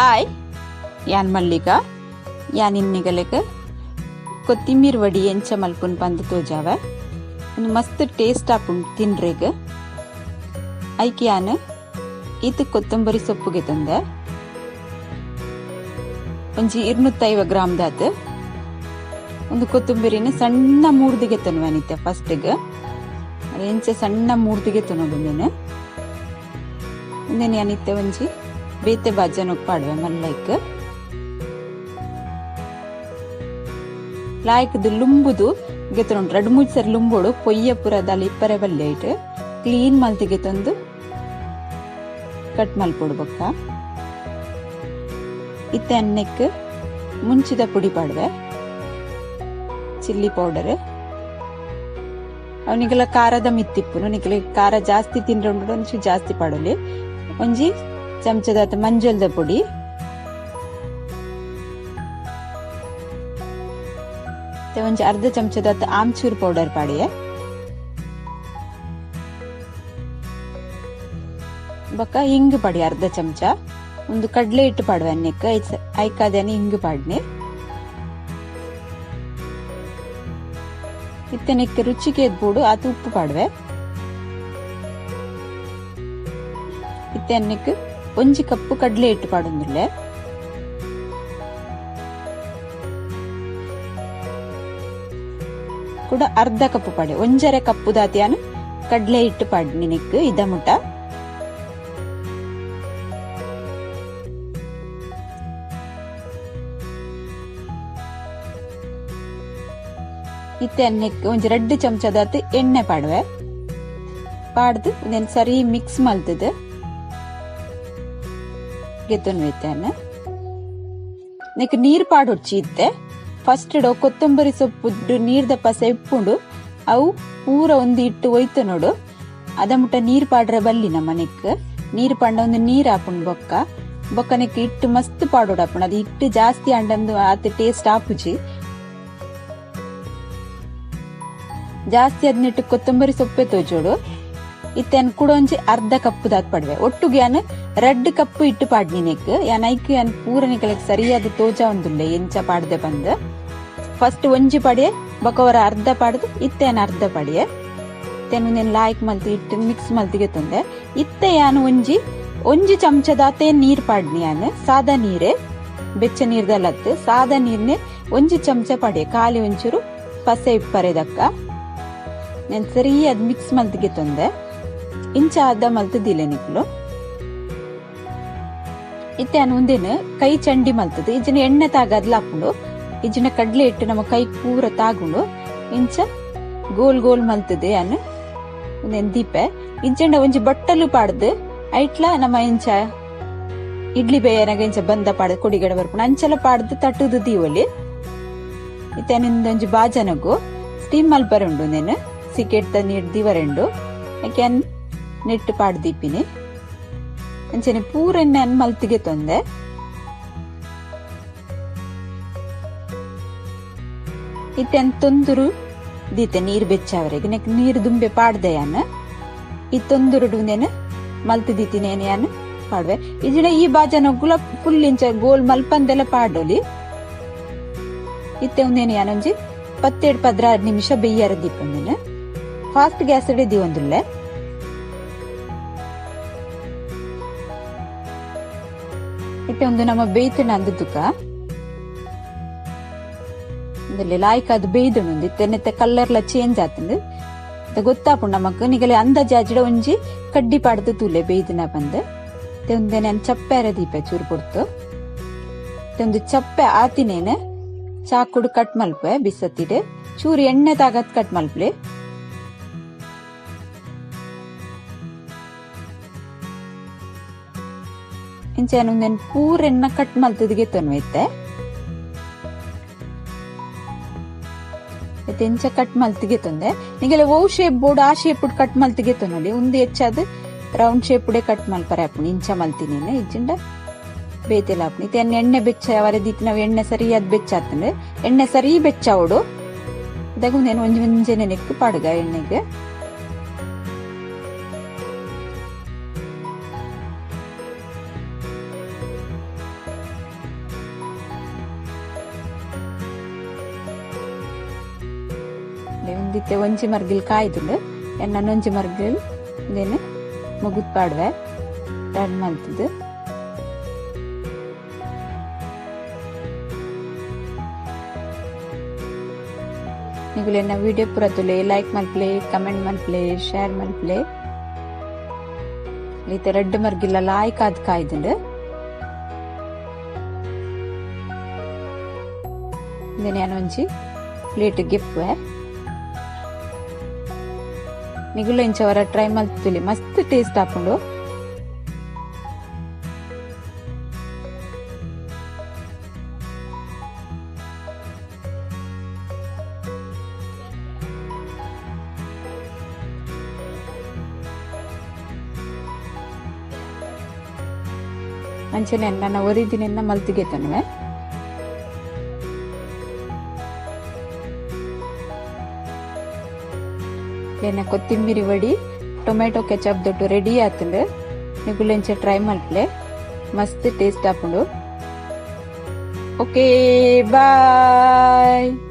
Hi, ಯಾನ್ ಮಲ್ಲಿಗ. ಯಾನ್ ಇನ್ನಿಗಲೆಗ್ ಕೊತ್ತಿಮೀರ್ ವಡಿ ಎಂಚ ಮಲ್ಪುನ್ ಪಂದ್ ತೋಜಾವೆ. ಉಂದು ಮಸ್ತ್ ಟೇಸ್ಟ್ ಆಪುಂಡು ತಿನ್ರೆಗ್. ಐಕ್ ಯಾನ್ ಈತ್ ಕೊತ್ತಂಬರಿ ಸೊಪ್ಪುಗೆ ತಂದೆ ಒಂಜಿ 250 ಗ್ರಾಮ್ ದಾತ್. ಒಂದು ಕೊತ್ತಂಬರಿನ ಸಣ್ಣ ಮೂರ್ದಿಗೆ ತನ್ನುವನಿತ್ತೆ ಫಸ್ಟ್ ಎಂಚ ಸಣ್ಣ ಮೂರ್ದಿಗೆ ತನ್ನೋದು. ಉಂದೆನ್ ಯಾನಿತ್ತೆ ಒಂಜಿ ಬೇತೆ ಬಾಜನೊಗ್ ಪಾಡುವೆ ಮಲ್ಲೈಕ್. ಲಾಯ್ಕದ ಲುಂಬುದು ಗೆತೊಂಡು ರಡ್ಡ್ ಮೂಜಿ ಸರಿ ಲುಂಬೋಡು, ಪೊಯ್ಯ ಪೂರ ದಾಲ ಇಪ್ಪರೆ ಬಲ್ಲೆ ಐಟ್ ಕ್ಲೀನ್ ಮಲ್ತ್ ಗೆತೊಂದು ಕಟ್ ಮಲ್ಪೊಡು. ಬೊಕ್ಕ ಇತ್ತೆ ಅನ್ನೆಕ್ ಮುಂಚಿದ ಪುಡಿ ಪಾಡುವೆ, ಚಿಲ್ಲಿ ಪೌಡರ್. ಅವನಿಗೆಲ್ಲ ಖಾರದ ಮಿತ್ತಿಪ್ಪುನು, ನಿಕಲೆ ಖಾರ ಜಾಸ್ತಿ ತಿಂದ್ರೆ ಒಂಚೂರು ಜಾಸ್ತಿ ಪಾಡೊಲಿ. ಒಂಜಿ ಚಮಚದ ಮಂಜಲ್ದ ಪೊಡಿ, ಒಂಜಿ ಅರ್ಧ ಚಮಚದ ಆಮ್ಚೂರ್ ಪೌಡರ್ ಪಾಡಿಯೆ. ಬೊಕ್ಕ ಇಂಗು ಪಾಡಿ ಅರ್ಧ ಚಮಚ. ಒಂದು ಕಡಲೆ ಹಿಟ್ಟು ಪಾಡುವೆ ಅನ್ನೆಕ್, ಐಕಾದೇನೆ ಇಂಗು ಪಾಡ್ನೆ. ಇತ್ತೆ ನೆಕ್ ರುಚಿಗೆ ಬೋಡು ಆತು ಉಪ್ಪು ಪಾಡುವೆ. ಇತ್ತೆ ಅನ್ನೆಕ್ ಒಂಜಿ ಕಪ್ಪು ಕಡಲೆ ಹಿಟ್ಟು ಪಾಡೊಂದುಲ್ಲೆ. ಕೂಡ ಅರ್ಧ ಕಪ್ಪು ಪಾಡೆ, ಒಂಜರೆ ಕಪ್ಪು ದಾತಿಯಾನ ಕಡಲೆ ಹಿಟ್ಟು ಪಾಡ್ನಿ ನೆಕ್ ಇದ ಮುಟ್ಟ. ಇತ್ತೆ ಅನ್ನೆಕ್ ಒಂಜಿ ರಡ್ಡ್ ಚಮಚದಾತ್ ಎಣ್ಣೆ ಪಾಡುವೆ. ಪಾಡ್ದು ಉಂದೆನ್ ಸರಿ ಮಿಕ್ಸ್ ಮಲ್ತದು ಗೆತ್ತೊನ್ವೆ. ಇತ್ತೆ ನೆಕ್ ನೀರ್ ಪಾಡೊಡ್ಚಿ. ಇತ್ತೆ ಫಸ್ಟ್ ಕೊತ್ತಂಬರಿ ಸೊಪ್ಪು ನೀರ್ದ ಪಸೆ ಇಪ್ಪುಂಡು, ಅವು ಪೂರ ಒಂದು ಇಟ್ಟು ಒಯ್ತು ನೋಡು. ಅದ ಮುಟ್ಟ ನೀರ್ ಪಾಡ್ರೆ ಬಲ್ಲಿ ನಮ್ಮ ನೆಕ್. ನೀರ್ ಪಾಂಡ ಒಂದು ನೀರ್ ಆಪುಂಡು. ಬೊಕ್ಕ ಬೊಕ್ಕ ನೆಕ್ ಇಟ್ಟು ಮಸ್ತ್ ಪಾಡೋಡು ಆಪುಂಡು. ಅದು ಇಟ್ಟು ಜಾಸ್ತಿ ಆಂಡಂದು ಆತ್ ಟೇಸ್ಟ್ ಆಪುಜಿ. ಜಾಸ್ತಿ ಅದ್ನಿಟ್ಟು ಕೊತ್ತಂಬರಿ ಸೊಪ್ಪೆ ತೋಜೋಡು. ಇತ್ತೆ ಕೂಡ ಒಂಜಿ ಅರ್ಧ ಕಪ್ಪು ದಾತ್ ಪಡ್ವೆ. ಒಟ್ಟುಗೆ ಯಾನ್ ರಡ್ಡ್ ಕಪ್ಪು ಇಟ್ಟು ಪಾಡ್ನಿ ನೆಕ್. ಯಾನ್ ಐಕ್ ಯಾನ್ ಪೂರ ನಿಕಲೆಗ್ ಸರಿಯಾದ ತೋಜ ಉಂದುಲ್ಲೆ ಎಂಚ ಪಾಡ್ದೆ ಬಂದ್. ಫಸ್ಟ್ ಒಂಜಿ ಪಾಡಿಯೆ, ಬೊಕ ಒರ ಅರ್ಧ ಪಾಡ್ದು, ಇತ್ತೆ ಯಾನ್ ಅರ್ಧ ಪಾಡಿಯೆ. ಇತ್ತೆ ಉಂದೆನ್ ಲಾಯ್ಕ್ ಮಲ್ತ್ ಇಟ್ಟು ಮಿಕ್ಸ್ ಮಲ್ತಿಗೆ ತೊಂದೆ. ಇತ್ತೆ ಯಾನ್ ಒಂಜಿ ಒಂಜಿ ಚಮಚದಾತೆ ನೀರ್ ಪಾಡ್ನಿ. ಯಾನ್ ಸಾದಾ ನೀರೇ, ಬೆಚ್ಚ ನೀರ್ದಲ್ಲತ್ತು, ಸಾದಾ ನೀರ್ನೆ ಒಂಜಿ ಚಮಚ ಪಾಡಿಯೆ, ಖಾಲಿ ಒಂಚೂರು ಪಸೆ ಇಪ್ಪರೆದಕ್ಕ. ನಾನು ಸರಿ ಅದ್ ಮಿಕ್ಸ್ ಮಲ್ತಿಗೆ ತೊಂದೆ. ಇಂಚ ಅದ ಮಲ್ತದಿಲ್ಲ ನಿಕ್ಲು. ಇತ್ತೆ ಯಾನ್ ಉಂದೆನ್ ಕೈ ಚಂಡಿ ಮಲ್ತದು, ಇಜ್ಜಿನ ಎಣ್ಣೆ ತಾಗದ್ಲ ಹಾಪುಂಡು, ಇಜ್ಜಿನ ಕಡ್ಲೆ ಇಟ್ಟು ನಮ್ಮ ಕೈ ಪೂರ ತಾಗುಂಡು. ಇಂಚ ಗೋಲ್ ಗೋಲ್ ಮಲ್ತದೆ ಯಾನ್ ಉಂದೆನ್ ದೀಪೆ. ಇಜ್ಜಂಡ ಒಂಜಿ ಬಟ್ಟಲು ಪಾಡ್ದು ಐಟ್ಲ ನಮ್ಮ ಇಂಚ ಇಡ್ಲಿ ಬೇಯನಾಗ ಇಂಚ ಬಂದ ಪಾಡ್ದು ಕೊಡಿಗಡೆ ಬರ್ಪುಂಡು, ಅಂಚಲ ಪಾಡ್ದು ತಟ್ಟುದು ದೀವೊಲಿ. ಇತ್ತೆ ಒಂಜಿ ಬಾಜನಗು ಸ್ಟೀಮ್ ಮಲ್ಪರೆ ಉಂಡು. ಉಂದೆನ್ ಸಿಕೆಟ್ ನೀರ್ ದೀವರೆ ಉಂಡು. ಯಾನ್ ನೆಟ್ ಪಾಡ್ ದೀಪಿನಿ. ಅಂಚನೆ ಪೂರ ಎಣ್ಣೆ ಮಲ್ತಿಗೆ ತೊಂದೆ. ಇತ್ತೆ ತೊಂದುರು ದೀತೆ ನೀರ್ ಬೆಚ್ಚಾವರೆಗೆ. ನೆಕ್ ನೀರ್ ದುಂಬೆ ಪಾಡ್ದೆ ಯಾನ್. ಈ ತೊಂದುರುಡು ಉಂದೆನ್ ಮಲ್ತ್ ದೀತಿನೇನು ಯಾನ್ ಪಾಡ್ವೆ. ಇಜಿಡ ಈ ಬಾಜನೊಗ್ಗುಲ ಫುಲ್ ಇಂಚ ಗೋಲ್ ಮಲ್ಪಂದೆಲ್ಲ ಪಾಡೊಲಿ. ಇತ್ತೆ ಉಂದೆನ್ ಯಾನ್ ಒಂಜಿ 10-16 ನಿಮಿಷ ಬೆಯ್ಯರ ದೀಪುಂದೆನ್. Fast gas ದೀವೊಂದುಲ್ಲೆ. ಇತ್ತೆ ಒಂದು ನಮ್ಮ ಬೇಯ್ತುಂಡ ಅಂದ್ ತುಕ ಉಂದೆಲ್ಲೆ ಲಾಯ್ಕ್ ಅದು ಬೇಯ್ದುಂಡು. ಇತ್ತೆ ನೆತ್ತ ಕಲರ್ಲ ಚೇಂಜ್ ಆತುಂಡು ಗೊತ್ತಾಪುಂಡು ನಮಕ್. ನಿಗಲೆ ಅಂದಾಜಾಜಿಡ ಒಂಜಿ ಕಡ್ಡಿ ಪಾಡ್ದು ತೂಲೆ ಬೇಯ್ದಿನ ಬಂದ್. ಇತ್ತೆ ಉಂದೆನೆ ಚಪ್ಪೆರ ದೀಪೆ ಚೂರು ಪೊರ್ತು. ಇತ್ತೆ ಒಂದು ಚಪ್ಪೆ ಆತಿನೇನು ಚಾಕುಡು ಕಟ್ ಮಲ್ಪೆ ಬಿಸತ್ತಿಡ್. ಚೂರು ಎಣ್ಣೆ ತಾಗತ್ ಕಟ್ ಮಲ್ಪಲೆ. ಇಂಚ ಉಂದೆನ್ ಪೂರ ಎಣ್ಣ ಕಟ್ ಮಲ್ತುದು ಗೆತ್ತೊನ್ವೆ ಇತ್ತೆ. ಇತ್ತೆ ಇಂಚ ಕಟ್ ಮಲ್ತ್ ಗೆತ್ತೊಂದೆ. ನಿಗೆಲ ಒವು ಶೇಪ್ ಬೋಡು ಆ ಶೇಪ್ ಕಟ್ ಮಲ್ತ್ ಗೆತ್ತೊನೊಲಿ. ಉಂದು ಹೆಚ್ಚಾದ್ ರೌಂಡ್ ಶೇಪ್ ಕಟ್ ಮಲ್ಪರೆ ಆಪುಂಡು. ಇಂಚ ಮಲ್ತಿನೇನು ಇಜ್ಜಿಂಡ ಬೇತೆಲ ಆಪುಂಡು. ಇತ್ತೆ ಎಣ್ಣೆ ಬೆಚ್ಚ ಅವರೆ ದೀತಿನವು ಎಣ್ಣೆ ಸರಿಯಾದ್ ಬೆಚ್ಚ ಆತುಂಡು. ಎಣ್ಣೆ ಸರಿ ಬೆಚ್ಚಾವೊಡು. ಇದಗ ಉಂದೆನ್ ಒಂಜಿ ಒಂಜೆನೆ ನೆಕ್ಕ್ ಪಾಡುಗ ಎಣ್ಣೆಗ್. ಉಂದಿತ್ತೆ ಒಂಜಿ ಮರ್ಗಿಲ್ ಕಾಯ್ದುಂಡು. ಎನ್ನ ಒಂಜಿ ಮರ್ಗಿಲ್ ಇಂದೆನ್ ಮುಗುತ್ ಪಾಡುವೆ ಟರ್ನ್ ಮಲ್ತುದು. ನಿಗುಲೆನ ವಿಡಿಯೋ ಪೂರ ತೂಲೆ, ಲೈಕ್ ಮಲ್ಪಲೆ, ಕಮೆಂಟ್ ಮಲ್ಪಲೆ, ಶೇರ್ ಮಲ್ಪಲೆ. ಇತ್ತೆ ರಡ್ಡ್ ಮರ್ಗಿಲ್ಲ ಲಾಯ್ಕ್ ಆದ್ ಕಾಯ್ದುಂಡು. ಇಂದೆನ್ ಯಾನ್ ಒಂಜಿ ಪ್ಲೇಟ್ ಗೆಪ್ಪುವೆ. ನಿಗುಲು ಇಂಚ ವರ ಟ್ರೈ ಮಲ್ತುಲಿ, ಮಸ್ತ್ ಟೇಸ್ಟ್ ಆಪುಂಡು. ಅಂಚನೆ ನನ್ನ ಒರಿದಿನೆನ್ನ ಮಲ್ತಿಗೆ ತನ್ನುವೆ. ಎನ್ನ ಕೊತ್ತಿಂಬಿರಿ ವಡಿ ಟೊಮೆಟೊ ಕೆಚಪ್ ದೊಟ್ಟು ರೆಡಿ ಆತುಂಡು. ನಿಗುಲು ಇಂಚ ಟ್ರೈ ಮಲ್ಪಲೆ, ಮಸ್ತ್ ಟೇಸ್ಟ್ ಆಪುಂಡು. Okay, bye.